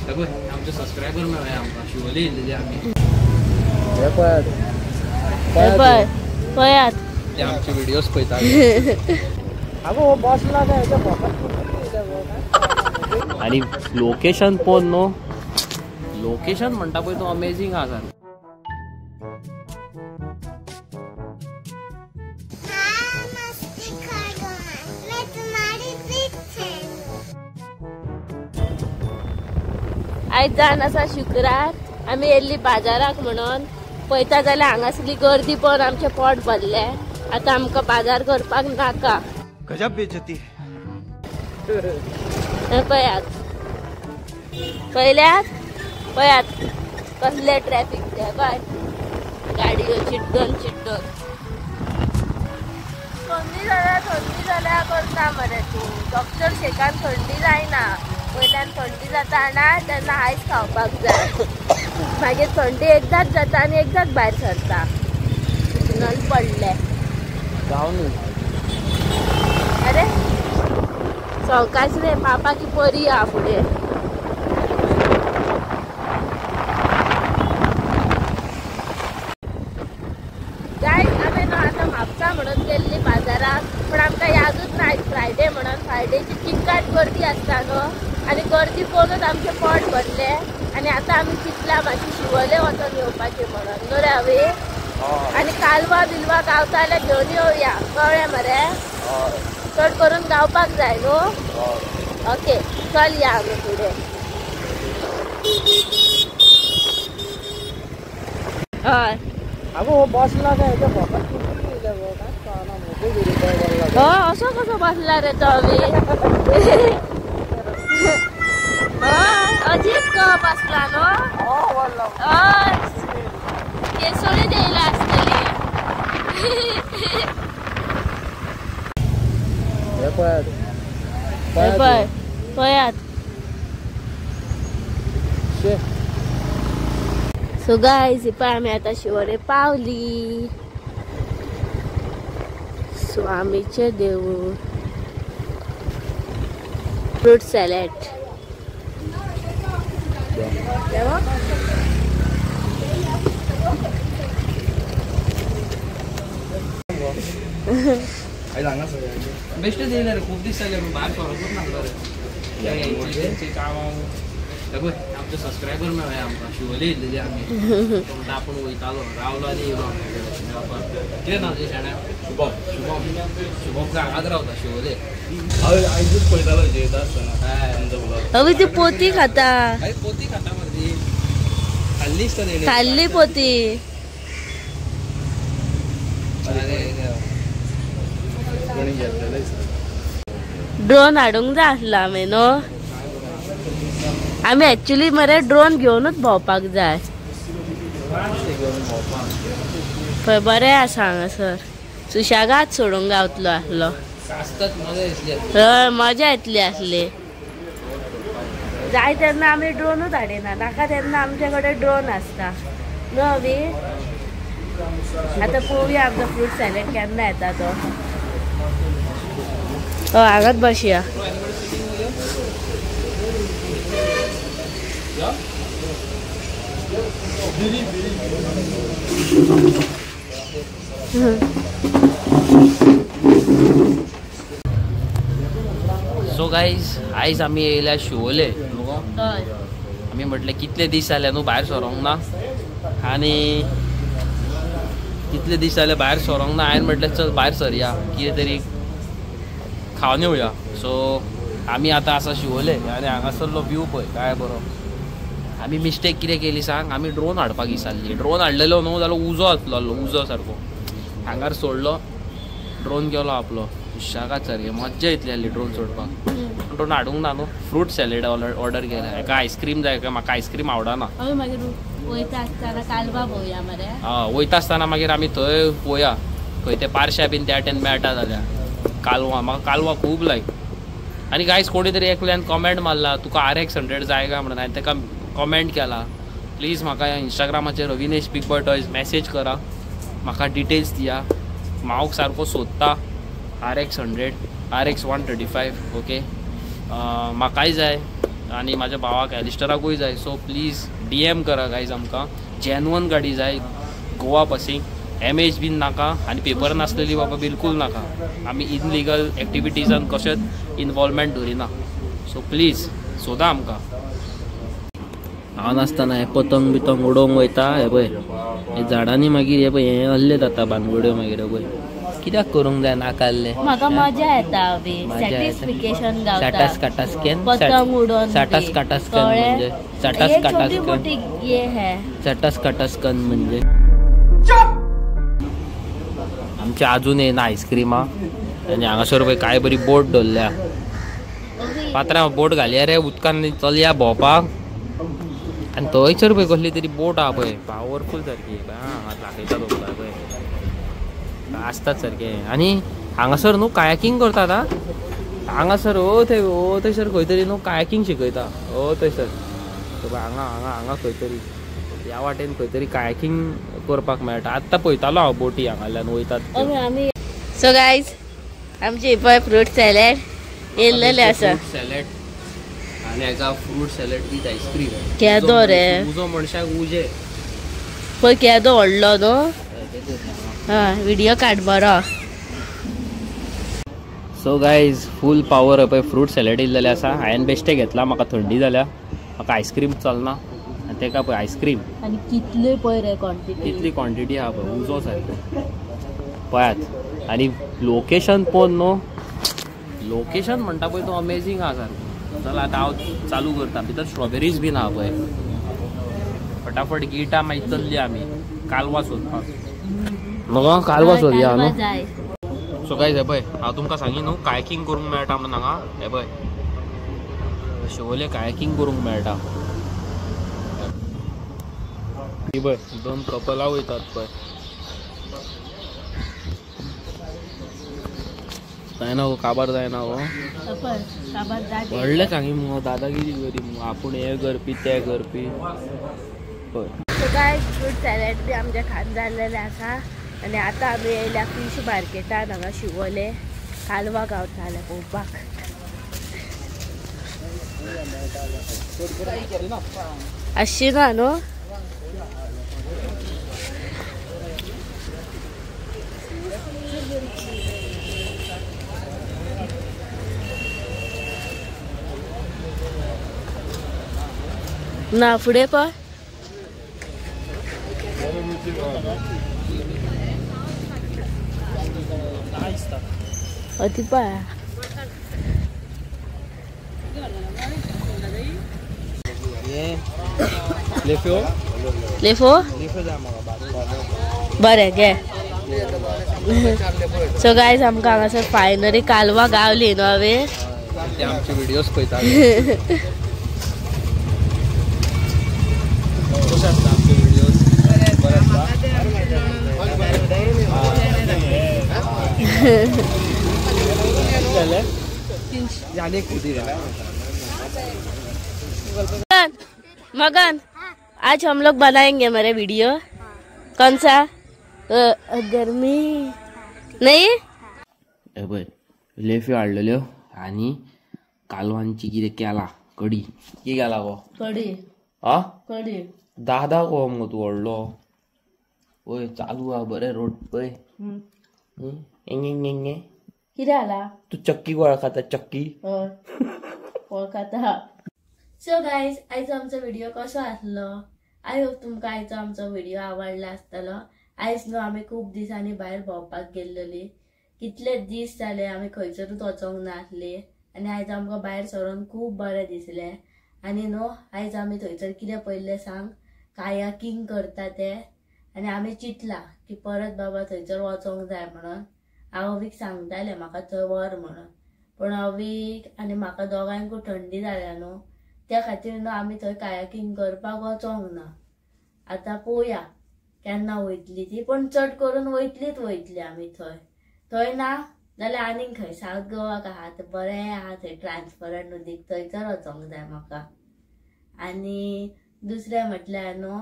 आमचे सबस्क्रायबर मेळ्ळे आमकां शिवोले येयल्लेले आमी. पळय पळयात ते आमचे व्हिडिओज पळयता. आगो बसला काय आनी लोकेशन पळोवन न्हू, लोकेशन म्हणटा पळय तूं अमेझींग आहा सारकें. आयज जावन आसा शुक्रार, आमी येयल्ली बाजाराक म्हणून पळयता जाल्यार हांगासली गर्दी पळोवन आमचें पोट भरलें. आतां आमकां बाजार करपाक नाका. गजब बेइज्जती. पळयात पळयल्यात पळयात कसले ट्रॅफिक ते पळय, गाडयो चिड्डोन चिड्डोन. थंडी जाल्या थंडी जाल्या करता मरे तूं. डॉक्टर शेकान थंडी जायना, वयल्यान थंडी जाता ना तेन्ना आयस खावपाक जाय. मागीर थंडी एकदाच जाता आनी एकदाच भायर सरता. सिग्नल पडले. अरे सवकाश रे पापाची परी आहा फुडें. गायज आमी न्हू आतां म्हापसा म्हणून गेल्ली बाजाराक, पूण आमकां यादूच ना फ्रायडे म्हणून. फ्रायडेची चिक्काट गर्दी आसता न्हू, आनी गर्दी पळोवनूच आमचें पोट भरलें. आनी आतां आमी चिंतला मातशें शिवोले वचोन येवपाचें म्हणून न्हू रे हांवें. आनी कालवा बिलवा गावता जाल्यार घेवन येवया, कळ्ळें मरे? चड करून गावपाक जाय न्हू. ओके चल या आमी फुडें. हय आगो बसला काय हय, असो कसो बसला रे तो आमी? हय अजीब कसो बसला न्हू. हय केसोळी येयला आसतली. पळय पळयात. सो गायज पळय आमी आतां शिवोले पावली. स्वामीचें देवूळ, फ्रूट सॅलड. बेश्टे येयले रे, खूब दीस जाले भायर सरोकूच नासलो रे. कामां आमचे सबस्क्रायबर मेळ्ळे आमकां शिवोले येयल्लेले आमी. तो म्हणटा आपूण वयतालो रावलो आनी येयलो आमचे कडेन. कितें नांव तुजें शाण्या? शुभम. शुभम शुभम हांगाच रावता शिवोले. आयजूच पळयतालो जेवता आसतना. अवी ती पोती खाता. पोती खाता मरे ती, खाल्ली दिसता तेणें. खाल्ली पोती. ड्रोन हाडूंक जाय आसलो आमी न्हू. आमी एक्चुली मरे ड्रोन घेवनूच भोंवपाक जाय. पळय बरें आसा हांगासर, सुशेगाद सोडूंक गावतलो आसलो. हय मजा येतली आसली. जाय तेन्ना आमी ड्रोनूच हाडिना, नाका तेन्ना आमचे कडेन ड्रोन आसता न्हू अवी. आतां पळोवया आमचो फ्रूट सॅलड केन्ना येता तो. हय हांगाच बसया. सो गायज आयज आमी येयल्या शिवोले न्हू. आमी म्हटलें कितले दीस जाले न्हू भायर सरोंक ना, आनी कितले दीस जाले भायर सरोंक ना. हांवें म्हटलें चल भायर सरया, कितें तरी खावन येवया. सो आमी आतां आसा शिवोले आनी हांगासरलो व्यू पळय काय बरो. आमी मिस्टेक कितें केली सांग, आमी ड्रोन हाडपाक विसरली. ड्रोन हाडलेलो न्हू जाल्यार उजो आसलो, उजो सारको हांगार सोडलो, ड्रोन गेलो आपलो. सुशेगाद सारकें मज्जा येतली आसली ड्रोन सोडपाक. ड्रोन हाडूंक ना न्हू. फ्रूट सॅलड ऑर्डर केला. हेका आयस्क्रीम जाय काय? म्हाका आयस्क्रीम आवडना. हय वयता आसतना मागीर आमी थंय पळोवया खंय ते पारशा बीन त्या वाटेन मेळटा जाल्यार. कालवां म्हाका कालवां खूब लायक. आनी गायज कोणी तरी एकल्यान कॉमेंट मारला तुका RX 100 जाय काय म्हणून. हांवें ताका कॉमेंट केला, प्लीज म्हाका इंस्टाग्रामाचेर Avinesh big boy toys message करा, म्हाका डिटेल्स दिया. हांव सारको सोदता RX 100, RX 135. Okay म्हाकाय जाय. आनी म्हाज्या भावाक एलिस्टराकूय जाय. सो प्लीज DM करा गायज, आमकां जेन्युअन गाडी जाय, गोवा पासिंग, MH बीन नाका आनी पेपर नासलेली बाबा बिलकूल नाका. आमी इनलिगल एक्टिविटीजान कशेंच इनवॉल्वमेंट दवरिना. सो प्लीज सोदा आमकां. हांव नासतना हे पतंग बितंग उडोवंक वयता. हे पळय हे झाडांनी मागीर हे पळय हे हल्ले जाता बानगड्यो. मागीर पळय कित्याक करूंक जाय नाकाल्ले. म्हाका मजा येता सॅटिस्फिकेशन गावता. साटास काटास्केन पतंग उडोवन साटास काटास्कन म्हणजे साटास काटास्कन साटास काटास्कन म्हणजे आमचे अजून येना आयस्क्रिमा. आनी हांगासर पळय काय बरी बोट दवरल्या. पात्रां बोट घालया रे उदकान चलया भोंवपाक. आनी थंयसर पळय कसली तरी बोट आहा पळय, पावरफूल सारकी. हांगा दाखयता तुमकां पळय आसतात सारके. आनी हांगासर न्हू कायाकिंग करतात. हांगासर ओ थंय ओ थंयसर खंय तरी न्हू कायाकिंग शिकयता. ओ थंयसर हांगा हांगा हांगा खंय तरी ह्या वाटेन खंय तरी कायाकिंग करपाक मेळटा. आत्तां पळयतालो हांव बोटी हांगाल्यान वयतात. सो गायज आमचे पळय फ्रूट सॅलड येयल्लेले आसा. सॅलड आनी हाका फ्रूट सॅलड वीथ आयस्क्रीम. केदो रे उजो मनशाक उजे पळय केदो व्हडलो न्हू. हा व्हिडिओ काड बरो. सो गायज फूल पावर पळय फ्रूट सॅलड येयल्लेले आसा. हांवें बेश्टें घेतला, म्हाका थंडी जाल्या, म्हाका आयस्क्रीम चलना. आनी तेका पळय आयस्क्रीम आनी कितले पळय रे क्वॉन्टिटी, कितली क्वॉन्टिटी आहा पळय उजो सारको पळयात. आनी लोकेशन पळोवन न्हू, लोकेशन म्हणटा पळय तो अमेझींग आहा सारको. चल आतां हांव चालू करता. भितर स्ट्रॉबेरीज बीन आहा पळय. फटाफट गिटा मागीर चल्ली आमी कालवा सोदपाक. मगो कालवा सोदया न्हू. सो गायज हे पळय हांव तुमकां सांगी न्हू कायकिंग करूंक मेळटा म्हणून हांगा. हे पळय शिवोले कायकिंग करूंक मेळटा. ही पळय दोन कपलां वयतात पळय. जायना गो काबार जायना गो व्हडलें सांगी मुगो दादागिरी करी मुगो आपूण हें करपी तें करपी. पळय गायज फ्रूट सॅलड बी आमच्या खान जाल्लेलें आसा. आनी आतां आमी येयल्या फिश मार्केटान हांगा शिवोले कालवा गावताले पळोवपाक. आशी ना न्हू. ना फुडें पळय ती पळय. लेफो बरें घे. सो गायज आमकां हांगासर फायनली कालवा गावली न्हू हांवें. आमचे व्हिडियोज पळयता. मगन आज हम लोग बनाएंगे मेरे वीडियो. कौन सा? गर्मी नहीं. पळय लेफ्यो हाडलेल्यो आनी कालवांची कितें केला कडी. कितें केला गो कडी? आ कडी दादा गो मुगो तूं व्हडलो. वय चालू आहा बरें रोड पळय. कितें जाला तूं चक्की गोळा खाता? चक्की वळखता. सो गायज आयचो आमचो व्हिडिओ कसो आसलो? I hope तुमकां आयचो आमचो व्हिडिओ आवडला आसतलो. आयज न्हू आमी खूब दिसांनी भायर भोंवपाक गेल्लेली. कितले दीस जाले आमी खंयसरूच वचोंक नासली आनी आयज आमकां भायर सरून खूब बरें दिसलें. आनी न्हू आयज आमी थंयसर कितें पळयल्लें सांग, कायाकिंग करता ते. आनी आमी चिंतलां की परत बाबा थंयसर वचोंक जाय म्हणून. हांव अवीक सांगतालें म्हाका थंय व्हर म्हणून, पूण अवीक आनी म्हाका दोगांकूय थंडी जाल्या न्हू, त्या खातीर न्हू आमी थंय कायाकिंग करपाक वचोंक ना. आतां पळोवया केन्ना वयतली ती, पूण चड करून वयतलीच वयतली आमी थंय. थंय ना जाल्यार आनीक खंय सावथ गोवाक आहा तें बरें आहा थंय ट्रान्सपरंट उदीक, थंयसर वचोंक जाय म्हाका. आनी दुसरें म्हटल्यार न्हू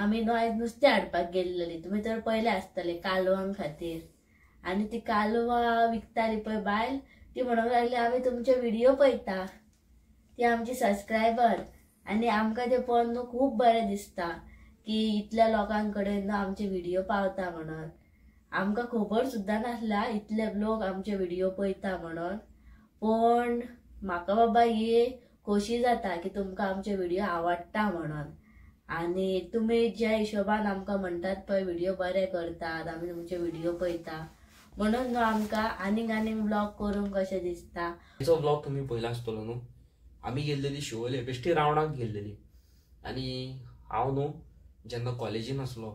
आमी न्हू आयज नुस्तें हाडपाक गेल्लेली. तुमी तर पयलें आसतलें कालवां खातीर. आनी ती कालवां विकताली पळय बायल, ती म्हणूंक लागली आमी तुमचे व्हिडिओ पळयता. ती आमची सबस्क्रायबर आनी आमकां ते पळोवन न्हू खूब बरें दिसता की इतल्या लोकांकडेन न्हू आमचे व्हिडिओ पावता म्हणून. आमकां खबर सुद्दां नासल्या इतले लोक आमचे व्हिडिओ पळयता म्हणून. पूण म्हाका बाबा ही खोशी जाता की तुमकां आमचे व्हिडिओ आवडटा म्हणून. आनी तुमी ज्या हिशोबान आमकां म्हणटात पळय व्हिडिओ बरे करतात, आमी तुमचे व्हिडिओ पळयता म्हणून न्हू आमकां आनीक आनीक ब्लॉग करूंक कशें दिसता. जो ब्लॉग तुमी पळयला आसतलो न्हू, आमी गेल्लेली शिवोले बेश्टी रावणाक गेल्लेली. आनी हांव न्हू जेन्ना कॉलेजीन आसलो,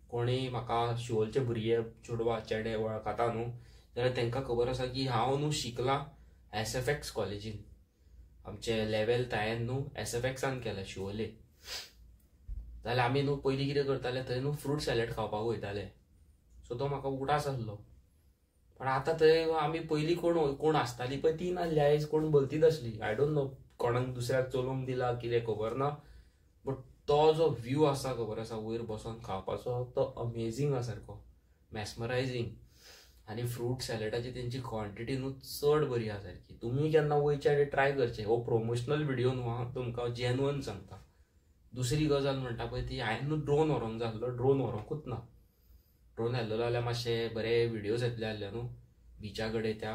कोणी म्हाका शिवोलचे भुरगे चेडवा चेडे वळखता न्हू जाल्यार तांकां खबर आसा की हांव न्हू शिकला SFX कॉलेजीन. आमचे लेवल हांवें न्हू SFXान केला शिवोले. जाल्यार आमी न्हू पयलीं कितें करताले, थंय न्हू फ्रूट सॅलड खावपाक वयताले. सो तो म्हाका उडास आसलो. पण आतां थंय आमी पयलीं कोण कोण आसताली पळय ती नासली, आयज कोण भलतीच आसली. I don't know कोणाक दुसऱ्याक चलोवंक दिला कितें खबर ना, बट तो जो व्यू आसा खबर आसा वयर बसोन खावपाचो, तो अमेझींग आसा सारको मॅस्मरायझींग. आनी फ्रूट सॅलडाची तेंची क्वॉन्टिटी न्हू चड बरी आसा सारकी. तुमी केन्ना वयचे आनी ट्राय करचे. हो प्रोमोशनल व्हिडिओ न्हू, हांव तुमकां जेन्युअन सांगता. दुसरी गजाल म्हणटा पळय ती हांवें न्हू ड्रोन व्हरूंक जाय आसलो, ड्रोन व्हरूंकूच ना. ड्रोन हाडलेलो जाल्यार मातशे बरे व्हिडियोज येतले आसले न्हू बिचा कडेन त्या.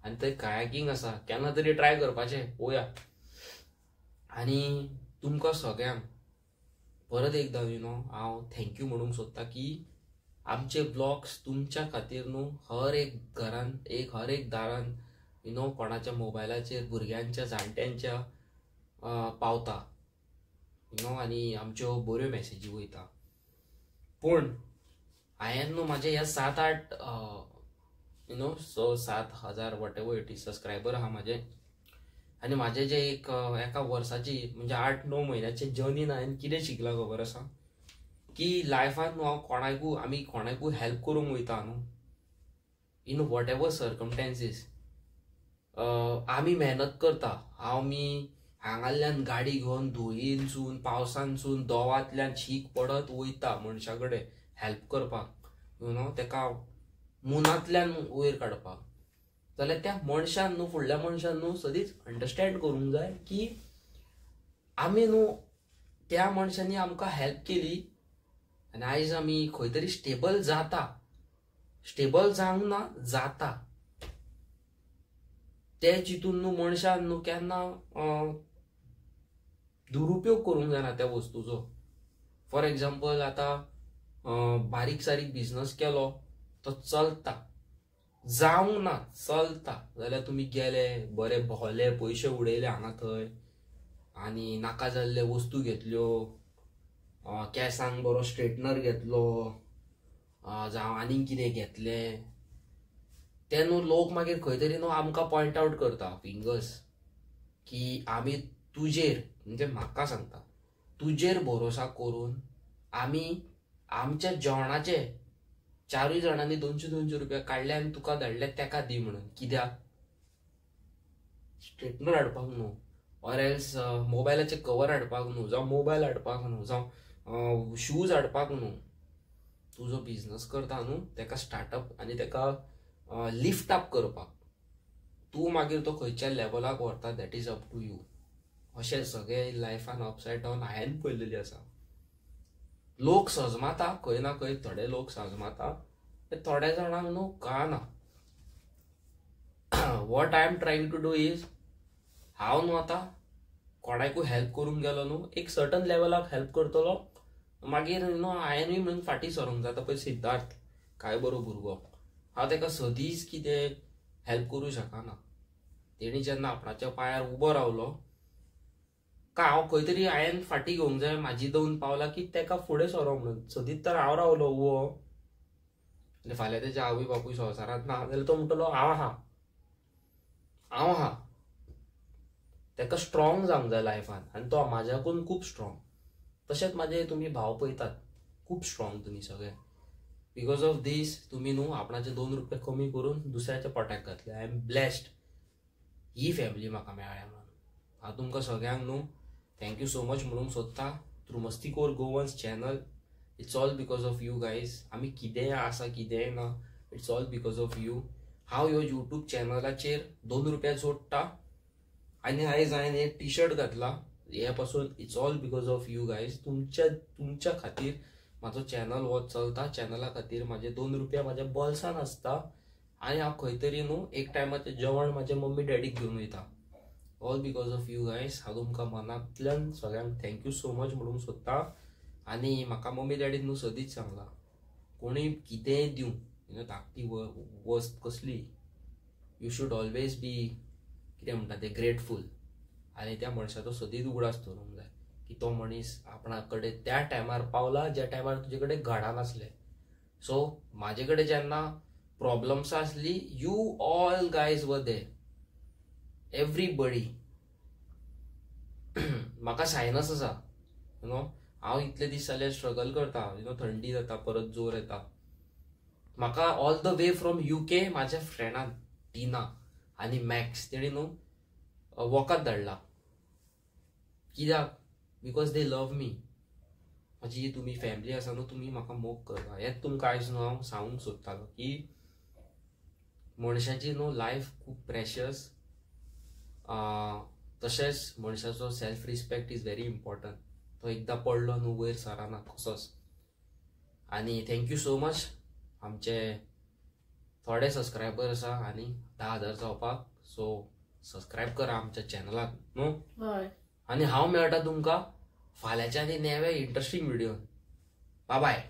आनी थंय कायाकींग आसा, केन्ना तरी ट्राय करपाचें पळोवया. आनी तुमकां सगळ्यांक परत एकदां you know हांव thank you म्हणूंक सोदता की आमचे ब्लॉग्स तुमच्या खातीर न्हू हर एक घरान एक हर एक दारान you know कोणाच्या मोबायलाचेर भुरग्यांच्या जाणट्यांच्या पावता you know, आनी आमच्यो बऱ्यो मॅसेजी वयता. पूण हांवें न्हू म्हाजे ह्या 7-8 you know 6-7 हजार वॉटेवर it is subscriber आहा म्हाजे. आनी म्हाजे जे एक एका वर्साची म्हणजे 8-9 म्हयन्याचे जर्नीन हांवें कितें शिकलां खबर आसा की लायफान न्हू हांव कोणाकूय आमी कोणाकूय हेल्प करूंक वयता न्हू इन what ever circumstances आमी मेहनत करता. हांव मी हांगाल्यान गाडी घेवन धुळीनसून पावसानसून दोवांतल्यान शीक पडत वयता मनशा कडेन हेल्प करपाक you know तेका मुनांतल्यान वयर काडपाक. जाल्यार त्या मनशान न्हू फुडल्या मनशान न्हू सदींच अंडरस्टँड करूंक जाय की आमी न्हू त्या मनशांनी आमकां हेल्प केली आनी आयज आमी खंय तरी स्टेबल जाता. स्टेबल जावंक ना जाता ते चितून न्हू मनशान न्हू केन्ना दुरुपयोग करूंक जायना त्या वस्तूचो. फॉर एग्जाम्पल आतां बारीक सारीक बिजनस केलो तो चलता, जावंक ना चलता जाल्यार तुमी गेले बरे भोंवले पयशे उडयले हांगा थंय आनी नाका जाल्ले वस्तू घेतल्यो, केंसांक बरो स्ट्रेटनर घेतलो जावं आनीक कितें घेतलें, ते न्हू लोक मागीर खंय तरी न्हू आमकां पॉयंट आवट करता फिंगर्स की आमी तुजेर म्हणजे म्हाका सांगता तुजेर भरोसा करून आमी आमच्या जेवणाचे 4 जाणांनी 200-200 रुपया काडले आनी तुका धाडले तेका दी म्हणून. कित्याक स्ट्रेटनर हाडपाक न्हू ऑर एल्स मोबायलाचे कवर हाडपाक न्हू, जावं मोबायल हाडपाक न्हू, जावं शूज हाडपाक न्हू. तूं जो बिजनस करता न्हू तेका स्टार्टअप आनी तेका लिफ्ट अप करपाक तूं मागीर तो खंयच्या लेवलाक व्हरता that is up to you. अशें सगळें लायफान अपसायड डावन हांवें पळयलेली आसा. लोक सजमाता खंय ना खंय, थोडे लोक सजमाता, थोड्या जाणांक न्हू कळना. What I am trying to do is हांव न्हू आतां कोणाकूय हेल्प करूंक गेलो न्हू एक सर्टन लेवलाक हेल्प करतलो, मागीर न्हू हांवेंनूय म्हणून फाटीं सरूंक जाता. पळय सिद्धार्थ काय बरो भुरगो, हांव तेका सदींच कितें हेल्प करूं शकना. तेणी जेन्ना आपणाच्या पांयार उबो रावलो काय हांव खंय तरी हांवें फाटीं घेवंक जाय म्हाजी 2 पावलां की तेका फुडें सरो म्हणून. सदींच तर हांव रावलो उबो आनी फाल्यां तेजे आवय बापूय संवसारांत ना जाल्यार तो म्हणटलो हांव आहा हांव आहा. तेका स्ट्रॉंग जावंक जाय लायफान आनी तो म्हाज्याकून खूब स्ट्रॉंग. तशेंच म्हाजे तुमी भाव पळयतात खूब स्ट्रॉंग तुमी सगळे. Because of these तुमी न्हू आपणाचे 2 रुपया कमी करून दुसऱ्याच्या पोटाक घातले. I am blessed he family म्हाका मेळ्ळ्या म्हणून. हांव तुमकां सगळ्यांक न्हू thank you so much म्हणूंक सोदता through Mastkhor Goans channel. It's all because of you guys. आमी कितेंय आसा कितेंय ना it's all because of you. हांव ह्यो यूट्यूब चॅनलाचेर 2 रुपया जोडटा आनी आयज हांवें हे टी शर्ट घातला हे पासून it's all because of you guys. तुमच्या तुमच्या खातीर म्हाजो चॅनल हो चलता. चॅनला खातीर म्हाजे 2 रुपया म्हाज्या बोल्सान आसता आनी हांव खंय तरी न्हू एक टायमाचें जेवण म्हाज्या मम्मी डॅडीक घेवन वयता. All because of you guys. हांव तुमकां मनांतल्यान सगळ्यांक thank you so much म्हणूंक सोदता. आनी म्हाका मम्मी डॅडीन न्हू सदींच सांगलां कोणूय कितेंय दिवं, you know, धाकटी वस्त कसली, you should always be कितें म्हणटा तें ग्रेटफूल. आनी त्या मनशाचो सदींच उगडास दवरूंक जाय की तो मनीस आपणा कडेन त्या टायमार पावला ज्या टायमार तुजे कडेन घडा नासलें. सो म्हाजे कडेन जेन्ना प्रॉब्लम्स आसली, you all guys were there, everybody. म्हाका सायनस आसा, you know, हांव इतले दीस जाले स्ट्रगल करता, you know, थंडी जाता, परत जोर येता. म्हाका all the way from UK म्हाज्या फ्रेंडान टिना आनी मॅक्स तेणी न्हू वखद धाडला. कित्याक? Because they love मी. म्हाजी तुमी फॅमिली आसा न्हू, तुमी म्हाका मोग करता. हेंच तुमकां आयज न्हू हांव सांगूंक सोदतालो की मनशाची न्हू लायफ खूब प्रेशियस, तशेंच मनशाचो self respect is very important. तो एकदां पडलो न्हू वयर सरना कसोच. आनी thank you so much. आमचे थोडे सबस्क्रायबर आसा आनी 10,000 जावपाक, सो सबस्क्रायब करा आमच्या चॅनलाक न्हू. आनी हांव मेळटा तुमकां फाल्यांच्या आनी नव्या इंट्रस्टींग व्हिडियोन. बाय बाय.